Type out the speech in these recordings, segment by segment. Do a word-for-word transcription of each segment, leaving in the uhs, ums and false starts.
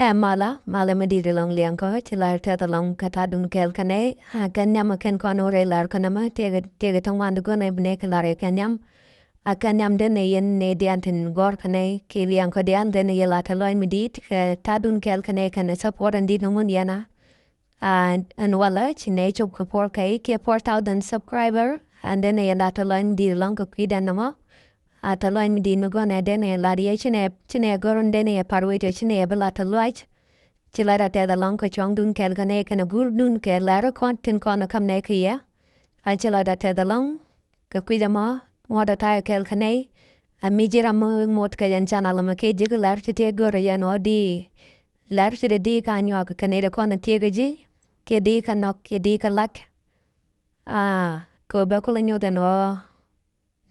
Ɛ malä, malä mi di̱i̱t ɛlɔ̱ŋ liɛŋkɔ, ci lar tɛth ɛlɔ̱ŋ kɛ ta̱a̱dun kɛɛl kɛ nɛy. A kɛ nhiam ɛ kɛn kɔn wä rɛy lar kɛ nɛmɛ, tëëkɛ, tëëkɛ ti ŋuan di go̱n ɛ bi nɛy kɛ lar ɛ kɛ nhiam. A kɛ nhiam den ɛ yɛn nɛy diaal tin gɔ̱r kɛ nɛy, kiɛ liɛŋkɔ diaal den ɛ yɛ lar tɛth lɔc mi di̱i̱t, kɛ ta̱a̱dun kɛɛl kɛ nɛy kɛnɛ support ɛn di̱i̱t ni ŋun yɛn a. A, ɛn walɛ, ci nɛy cop kɛ four K, kiɛ four thousand subscriber, and then ɛ yɛ lar tɛth lɔc mi di̱i̱t ɛlɔ̱ŋ kɛ kui̱dan nɔmɔ. A tɛth lɔc mi di̱i̱t mi gɔ̱n ɛ den ɛ lar yɛ, ci nɛy, ci nɛy gɔ̱r ɛn den ɛ par wec ɔ, ci nɛy bi lar tɛth lɔc. Ci lɔcdä tɛth ɛlɔ̱ŋ kɛ cuɔ̱ŋdun kɛɛl kɛ nɛy kɛnɛ guurdun kɛ lar kɔn tin kɔn ɛ ka̱m nɛy kɛ yɛ. A ci lɔcdä tɛth ɛlɔ̱ŋ kɛ kui̱c ɛmɔ, ŋuɔ̱tdä ta̱a̱ kɛɛl kɛ nɛy. A mi ji̱ ram mi ŋot kɛ jɛn channel ɛmɔ kɛ ji̱ kɛ lar ti tëë gör yɛn ɔ di. Lar ti di di ka nyuak kɛ nɛy ti kɔn ɛ tëëkɛ ji̱. Kɛ di kɛ nɔk, kɛ di kɛ lak. A kɛ bɛ kulɛ nyuɔth ɛn ɔ.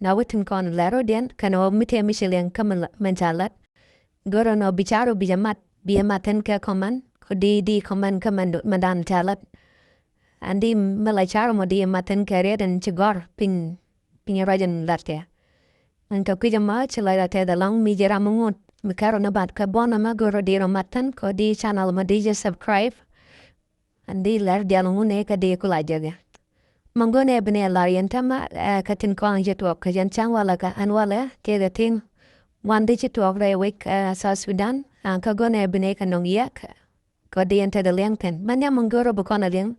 Na wä tin kɔn lɛr rɔ̱diɛn kɛn ɣöö mi tëë mi ci liɛŋ kä min ca lat. Gör ɛn ɣöö bi car ɣöö bi jɛ mat, bi jɛ mat thi̱n kɛ comment, kɛ di, di comment kä min, min dan ca lat. Ɛn di mi la car mɔ di jɛ mat thi̱n kɛ riet ɛn ci gɔ̱r piny, piny ruac ɛn lat kɛ. Ɛn kɛ kui̱c ɛmɔ ci lɔcdä tɛth ɛlɔ̱ŋ mi ji̱ ram mi ŋot mi kɛr rɔ ni bat kɛ buɔ̱n ɛmɛ gör rɔ di rɔ mat thi̱n kɛ di channel mɔ di jɛ subscribe. Ɛn di lɛr diaal ŋun ɛ kɛ di kula jɛ gɛ. Mɛ gɔnɛ bi nɛ lar yɛn tɛmɛ, ɛ, kɛ tin kɔn ci tuɔɔk kɛ jɛn cäŋ walɛ kɛ ɛn walɛ kɛ kɛ tin. Wan di ci tuɔɔk rɛy wec, ɛ, South Sudan, ɛ, kɛ gɔnɛ bi nɛ kɛ nɔŋ yɛ kɛ, kɛ di yɛn tekɛ liɛŋ thi̱n. Mɛ nhiam mɛ gör rɔ bi kɔn ɛ liɛŋ.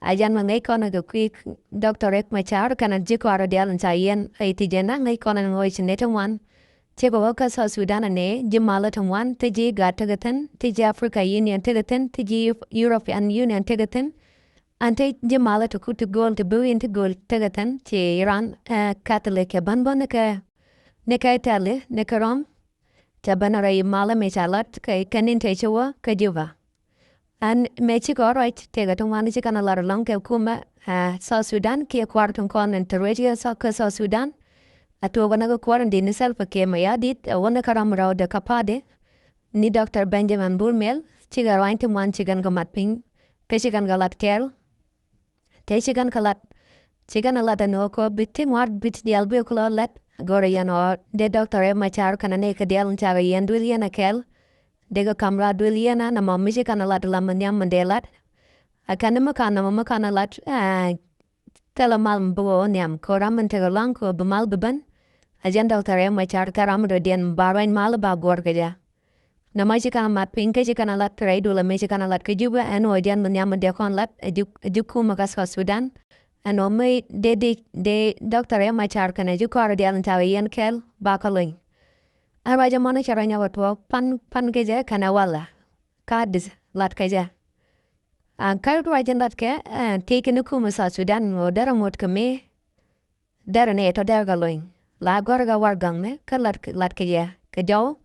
A jɛn mɛ ŋäc kɔn ɛ kɛ kui̱ Doctor Riek Machar kɛnɛ ji̱ kɔaarɛ diaal in ca yɛn ɛ ti jɛn na ŋäc kɔn ɛ ŋɔc ci nɛ ti wan. Cikɛ wä kä South Sudan ɛnɛ, ji̱ malä ti ŋuan, ti ji̱ GATT tekɛ thi̱n, ti ji̱ Africa Union tekɛ thi̱n, ti ji̱ European Union tekɛ thi̱n. Ɛn ti ji̱ malä ti kut ti gööl ti bi wi̱i̱n ti gööl tekɛ thi̱n, ci Iran, ɛ, Catholic kɛ bän bä ni kɛ, ni kɛ Italy, ni kɛ Rome. Cɛ bän rɛy malä mi ca lat kɛ, kɛ ni̱n te ci wä kä Juba. Ɛn mëë cikɛ ɣɔ̱ ruac tëëkɛ ti ŋuan ci kɛn a lat ɛlɔ̱ŋ kɛ kumɛ, ɛ, South Sudan kiɛ kua̱r tin kɔn in te ruec kɛ South, kɛ South Sudan. A tuɔɔk ɛn ɛ kɛ kua̱r in di̱t ni Salva Kiir Mayardit, ɛ wä ni kä ram rɛwdɛ kä party ni Doctor Benjamin Bol Mel, cikɛ ruany ti ŋuan ci kɛn kɛ mat piny, kä ci kɛn kɛ lat kɛɛl. Te ci kɛn kɛ lat, ci kɛn ɛ lat ɛn ɣöö kɔ bi ti ŋuar bi ti diaal bi kulɔ lat. Go̱rɛ yɛn ɣöö dee Doctor Riek Machar kɛnɛ nɛy kɛ diaal in cakɛ yɛn duël yɛn ɛ kɛɛl. Dee kɛ ka̱m raar duël yɛn ɛ nɔmɔ mi ci kɛn ɛ lat lam mi nhiam mi dee lat. Ɛ kɛn mi ka̱n nɔmɔ mi ka̱n ɛ lat, ɛ, thilɛ mal mi bi wä nhiam kɛ ram min tekɛ luaŋ kɛ bi mal bi ben. Ɛ jɛn Doctor Riek Machar thil ram mi dɔ̱diɛn ba ruac mal ba guɔ̱r kɛ jɛ. Nɔmɔ ci kɛn a mat piny kä ci kɛn a lat rɛy dulɛ mëë ci kɛn a lat kä Juba ɛn ɣöö jɛn mi nhiam mi dee kɔn lat ɛ ji̱, ɛ ji̱ kumɛ kä South Sudan. Ɛn ɣöö mi dee, dee, dee Doctor Riek Machar kɛnɛ ji̱ kɔaarɛ diaal in ca wee yɛn kɛɛl ba kä lony. Ɛn ruac ɛmɔni cɛ rɔ nyɔk ɛ tuɔɔk pan, pan kɛ jɛ kɛnɛ walɛ. Ka di̱th lat kɛ jɛ. An kä ruac in lat kɛ, ɛ, tëëkɛ ni kumɛ South Sudan ɣöö derɛ ŋot kɛ mi. Derɛ ni tɔ derɛ kɛ lony. La gɔ̱rɛ kɛ warɛgakni kä lat, lat kɛ jɛ kɛ jɔw.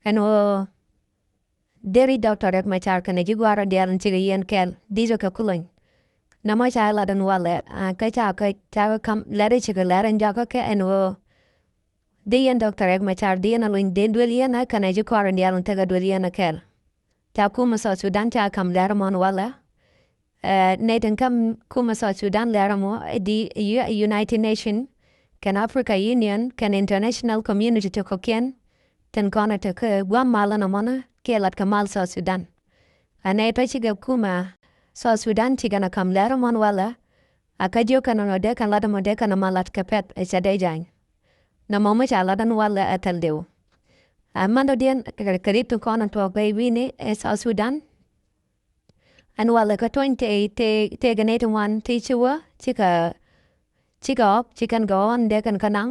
Ɛn ɣöö deri Doctor Riek Machar kɛnɛ ji̱ gua̱a̱r diaal in cikɛ yɛn kɛɛl di̱t kɛ kulony. Nɔmɔ ca lat ɛn walɛ, a, kä ca kɛ, ca kɛ ka̱m lɛr i̱ cikɛ lɛr ɛn jakä kɛ ɛn ɣöö di yɛn Doctor Riek Machar di yɛn a lony di duël yɛn ɛ kɛnɛ ji̱ kɔaarɛ diaal in tekɛ duël yɛn ɛ kɛɛl. Ca kumɛ South Sudan ca ka̱m lɛr ɛmɔ ɛn walɛ. Ɛ, nɛy tin ka̱m kumɛ South Sudan lɛr ɛmɔ, ɛ di U-, United Nation kɛnɛ Africa Union kɛnɛ international community ti kɔ̱kiɛn tin kɔn ɛ te kä gua̱a̱th mal ɛn ɛmɔni kiɛ lat kɛ mal South Sudan. Ɛ nɛy tɔ cikɛ kumɛ South Sudan cikɛ nɛ ka̱m lɛr ɛmɔ ɛn walɛ. A kä jiök kɛn ɛnɔ dee kɛn lat ɛmɔ dee kɛn ɛmɔ lat kɛ pɛ̈th ɛ cɛ dee jany. Nɔmɔ mi ca lat ɛn walɛ ɛ thil diw. Ɛ mɛn dɔ̱diɛn kɛ, kɛ rit tin kɔn ɛ tuɔɔk rɛy wi̱i̱ni ɛ South Sudan. Ɛn walɛ kɛ tuɔ̱ny tëë, tëë, tëë kɛ nɛy ti ŋuan ti ci wä, cikɛ, cikɛ ɣɔ̱k, ci kɛn kɛ ɣɔ̱n dee kɛn kä naŋ.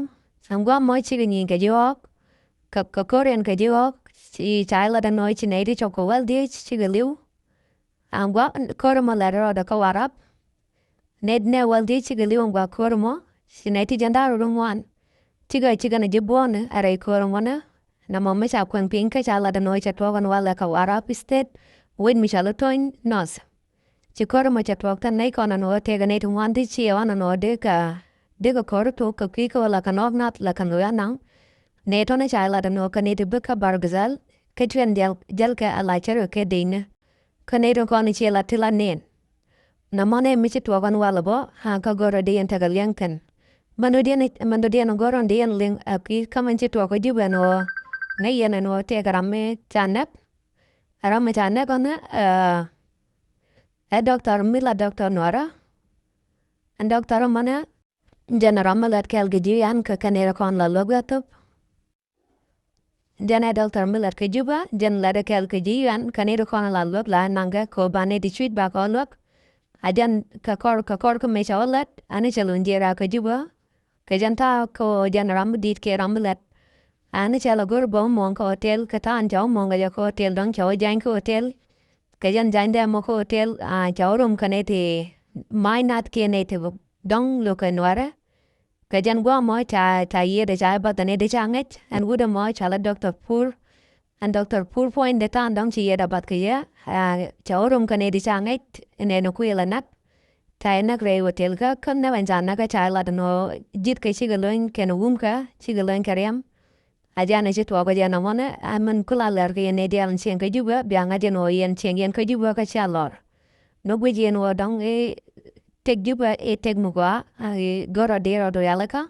Ɛn gua̱a̱th mɔ cikɛ nyieny kɛ ji̱ ɣɔ̱k, kɛ, kɛ ko̱r yɛn kɛ ji̱ ɣɔ̱k, ci ca lat ɛn ɣöö ci nɛy ti cɔk kɛ wäl dhieec cikɛ li̱w. Ɛn gua̱a̱th ko̱r mɔ lɛt rɔɔdɛ kä Warap. Nɛy, nɛy wäl dhieec cikɛ li̱w ɛn gua̱a̱th ko̱r mɔ, ci nɛy ti jiɛn da̱ŋ rɛw ŋuan. Cikɛ, cikɛ nɛ ji̱ buɔ̱ɔ̱ni ɛ rɛy ko̱r mɔnɛ. Nɔmɔ mi ca kuɛŋ piny kä ca lat ɛn ɣöö cɛ tuɔɔk ɛn walɛ kɛ Warap State, wec mi cɔal i̱ Tony North. Ci ko̱r mɔ cɛ tuɔɔk thän nɛy kɔn ɛn ɣöö tëëkɛ nɛy ti ŋuan ti ci ɣɔn ɛn ɣöö dee kɛ, dee kɛ ko̱r tok kɛ kui̱ kɛ ɣöö la kɛ nɔɔk nath la kɛn ɣöö anaŋ. Nɛy tɔ̱nɛ ca lat ɛn ɣöö kɛ nɛy ti bi kä Bahr el Ghazal, kä cuɛn jäl, jälkɛ a la cär kɛ dec ni. Kä nɛy tin kɔn ci lat ti lat nɛn. Nɔmɔ nɛ mi ci tuɔɔk ɛn walɛ bä, a kä go̱rɛ di yɛn tekɛ liɛŋ thi̱n. Mɛn dɔ̱diɛn, mɛn dɔ̱diɛn go̱rɛ di yɛn liŋ a kui̱ kä mɛn ci tuɔɔk kä Jubɛ ɛn ɣöö ŋäc yɛn ɛn ɣöö tëëkɛ ram mi ca nɛp. Ɛ ram mi ca näk ɣän ɛ, ɛ Doctor Miller, Doctor Nuɔrä. Ɛn Doctor mɔnɛ jɛn ɛ ram mi lät kɛɛl kɛ ji̱ yan kɛ kɛn ɛ kɔn la luäk ɛ thop. Jɛn ɛ Doctor Miller kɛ Juba, jɛn lät kɛɛl kɛ ji̱ yan kɛ nɛy ti kɔn la luäk la naŋkɛ kɛ ɣöö ba nɛy ti cuc ba kɛ luäk. A jɛn kɛ kɔr, kɛ kɔr kä mëë cɛ wä lät, ani cɛ lun jiɛɛr a kɛ Juba. Kɛ jɛn ta̱a̱ kɛ ɣöö jɛn ram mi di̱i̱t kiɛ ram mi lät. Ani cɛ lɛ go̱r bä wä muɔ̱ɔ̱ŋ kɛ hotel, kɛ ta̱a̱ cɛ wä muɔ̱ɔ̱ŋ kɛ jɛ kɛ hotel dɔ̱ŋ cɛ wä jany kɛ hotel. Kɛ jɛn jany dee mɔ kɛ hotel, a, cɛ wä rom kɛ nɛy ti ma̱a̱c nath kiɛ nɛy ti dɔ̱ŋ lo̱kɛ Nuäärä. Kɛ jɛn gua̱a̱ mɔ ca, ca yiëëdɛ ca i̱ bath ɛ nɛy ti ca ŋäc, ɛn wut ɛmɔ ca la Doctor Pur. Ɛn Doctor Pur puɔ̱nydɛ ta̱a̱n dɔ̱ŋ ci yiëëdɛ bath kɛ yɛ, a, ca wä rom kɛ nɛy ti ca ŋäc, nɛy ni kuël ɛ näk. Ca yɛ näk rɛy hotel kä, kä nɛ bɛn ca näk kä ca yɛ lat ɛn ɣöö ji̱thkɛ cikɛ lo̱ny kɛnɛ wumkä, cikɛ lo̱ny kɛ riɛm. A jɛn ɛ ci tuɔɔk ɛ jɛn ɛmɔnɛ, a min kula lɛr kɛ yɛn nɛy diaal in cieŋ kä Jubɛ, bia ŋa̱c ɛn ɣöö yɛn cieŋ yɛn kä Jubɛ kä cia lɔr. Ni guic yɛn ɣöö dɔ̱ŋ i̱ tëk Jubɛ i̱ tëk mi gɔaa, a i̱ go̱rɔ di rɔ du rialikä.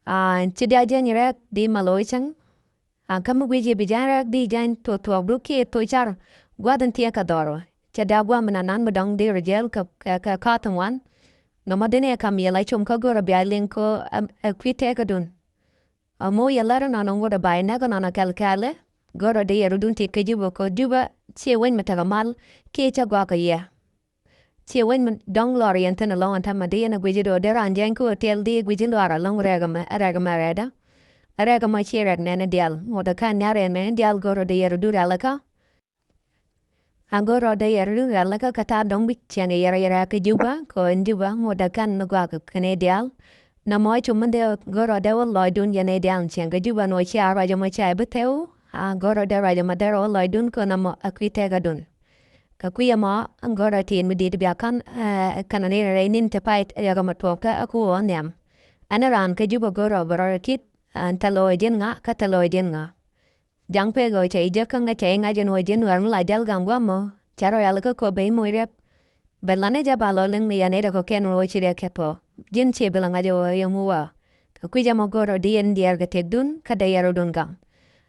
A ci dia jiɛny rɛk di ma lo̱c cäŋ. A kä mi guic yɛ bi jany rɛk di jany thok thuɔɔkdu kiɛ thok car gua̱th in thiee kɛ dhɔr. Cɛ dia gua̱a̱m mi nanan mi dɔ̱ŋ di rɔ jiɛl kɛ, kɛ, kɛ ka̱th in wan. Nɔmɔ dini ɛ kam yɛ la com kä go̱rɔ bia liŋ kä ɛ, ɛ kui̱ tɛkädun. Ɛ moc yɛ lär inɔnɔ ŋot ɛ ba yɛ näk inɔnɔ kɛl kɛɛlɛ. Go̱rɔ di yɛ rɔdun tit kä Jubɛ kɛ Jubɛ ciɛ wec mi tekɛ mal kiɛ cä gɔakɛ yɛ. Ciɛ wec mi dɔ̱ŋ lɔr yɛn thi̱n ɛlɔ̱ŋ ɛn täämɛ di yɛn ɛ guici do̱ dee raan jiɛny kä hotel di guici luaar ɛlɔ̱ŋ rɛk ɛmɛ, rɛk ɛmɛ rɛɛdä. Rɛk ɛmɔ ciɛ rɛk nɛn diaal. Ŋot ɛ kän niar yɛn nɛn diaal go̱rɔ di yɛ rɔdun rialikä. A go̱rɔ dee yɛr ri rɛl kä kɛ ta̱a̱ dɔ̱ŋ bi cieŋ yɛr yɛr kä Jubɛ kɛ ɣöö ɛn Jubɛ ŋot dee kɛn mi gɔaa kɛ kɛn i̱ diaal. Nɔmɔ cum mi dee go̱rɔ dee wä lɔcdun yɛn i̱ diaal cieŋ kä Jubɛ nɔ cia ruac ɛmɔ cia i̱ bi thɛw. A go̱rɔ dee ruac ɛmɔ dee rɔ wä lɔcdun kɛ nɔmɔ ɛ kui̱ tɛkädun. Kɛ kui̱ ɛmɔ go̱rɔ tin mi di̱t bia ka̱n, ɛ, kɛn ni rɛy ni̱n ti pay yɛk ɛmɔ tuɔɔk kä ɛ ku ɣöö nhiam. Ɛn raan kä Jubɛ go̱rɔ bɛ rɔ tit, ɛn thil ɣöö ji̱n ŋa kä thil ɣöö ji̱n ŋa. Ja̱ŋ pek ɣöö cɛ i̱ jek kä ŋäc cɛ i̱ ŋa̱c ɛn ɣöö ji̱n Nuäär mi la jäl gaŋ gua̱a̱mɔ. Cɛ rɔ yal kä köp bɛ i̱ moc rɛp. Bɛ lanɛ jɛ ba lɔ liŋ ni yɛn i̱ rɛ kɔ kɛn ɣöö ci rɛ kɛ pɔ. Ji̱n ciɛ bi la ŋa̱c ɣöö yɛ ŋu wä. Kɛ kui̱c ɛmɔ go̱rɔ di yɛn diɛɛr kɛ tëkdun kä dee yɛn rɔdun gaŋ.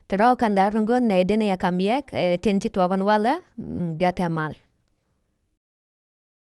Ti rɔɔk kɛn lɛr ni go̱n nɛ i den yɛ kam yɛk, ɛ, tin ci tuɔɔk ɛn walɛ, mm, biatɛ mal.